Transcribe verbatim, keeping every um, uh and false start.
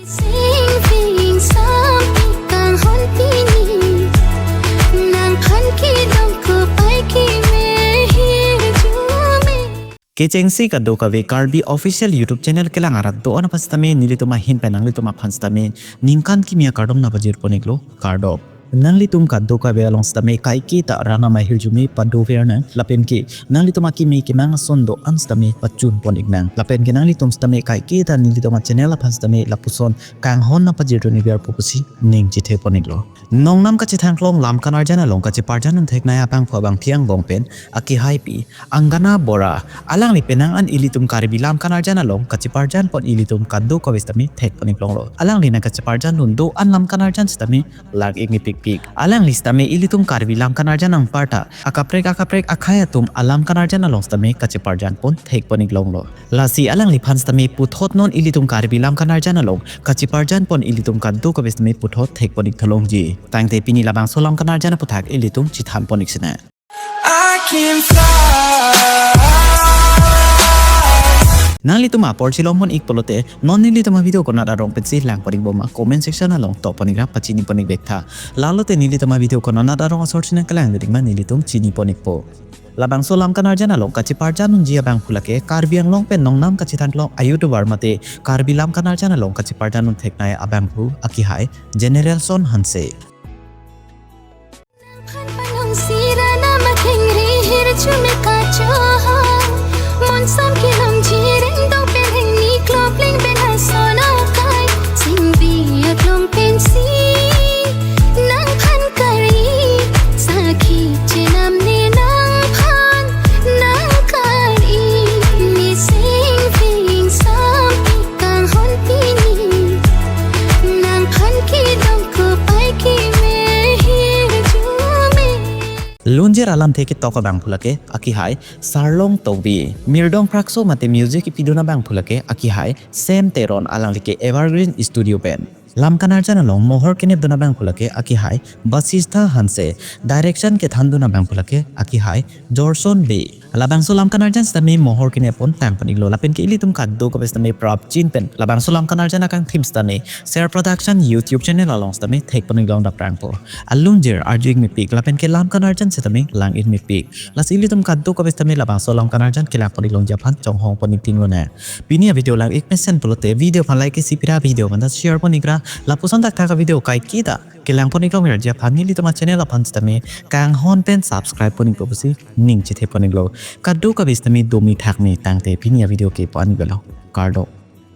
Sing sing sampi kanghon pini, nangphan kidong kopai keme hirjume. Kechengsi kadokave Karbi Official YouTube Channel kelang arat do-an aphan sitame nelitum ahin pen nanglitum aphan sitame ningkan kimi akardom nangpajir pon-iklo, kardom. Nanglitum kadokave along sitame kaiketa rana mai hirjume padover nang, lapen ke nanglitum akimi kimang ason do-an sitame pachun pon-ik nang, lapen ke nanglitum sitame kaiketa nelitum achannel aphan sitame lapuson kanghon nangpajir dun-ik ver pu pusi ning chethe pon-iklo. Nongnam kachethang klong lam kanarjan along kacheparjan un theknei abangphu abangpi angbong pen akehaipi Angana Bora, alangli penang an ilitum Karbi lam kanarjan along kacheparjan pon ilitum kadokave sitame thek pon-ik longlo. Alangli nangkacheparjan dun do-an lam kanarjan sitame lang-ik mepikpik. Alangli sitame ilitum Karbi lam kanarjan anparta akaprek akaprek akhei atum alam kanarjan along sitame kacheparjan pon thek pon-ik longlo. Lasi alangliphan sitame puthot non ilitum Karbi lam kanarjan along kacheparjan pon ilitum kadokave sitame puthot thek pon-ik thalongji. Tangte pini labangso lam kanarjan aputhak ilitum chethan pon-ik sinang. I can fly. Nanglitum apor chilong pon-ik pulote, non nelitum avideo konat arong pensi lang pon-ik bom ma comment section along tong pon-ik ra pachini pon-ik vek tha. Lalote nelitum avideo konat arong asor chinang kelang ding ma nelitum chini pon-ikpo. Labangso lam kanarjan along kacheparjan unji abangphu lake Karbi Anglong pen nongnam kachethang klong a-YouTuber mate Karbi lam kanarjan along kacheparjan un theknei abangphu akehai Generalson Hanse. Nangphan panong sira nama kengri hirjume kachoho. Monsam kelom jiring dong peleng ni klopling pen ason akai. Singbi aklong pensi nangphan kari. Sakhi chenam ne nangphan nangkari. Ni sing sing sampi kanghon pini. Nangphan kidong kopai keme hirjume. Lunjir alamthe ketok abangphu lake akehai Sarlong Tokbi. Mirdong phrakso mate music kepidun abangphu lake akehai Sem Teron, alangli ke Evergreen Studio pen. Lam kanarjan along mohor kenep dun abangphu lake akehai Basistha Hanse. Direction kethan dun abangphu lake akehai Jorson Bey. Labangso lam kanarjan sitame mohor kenep pon tang pon-iklo, lapen ke ilitum kadokave sitame prapjin pen labangso lam kanarjan akangthim sitame Ser Production YouTube channel along sitame thek pon-ik long daprangpo. Alunjir arju-ik mepik lapen ke lam kanarjan sitame lang-ik mepik. Lasi ilitum kadokave sitame labangso lam kanarjan kelang pon-ik longji aphan chonghong pon-ik ting lonang. Pini avideo lang-ik mesen pulote video aphan like si pira, video aphan ta share pon-ik ra, lapuson thakthak avideo kaiketa kelang pon-ik long verji aphan nelitum achannel aphan sitame kanghon pen subscribe pon-ikpo pusi ning chethe pon-iklo. Kadokave sitame domi thakme, tangte pini avideo ke pu-an velo. Kardom.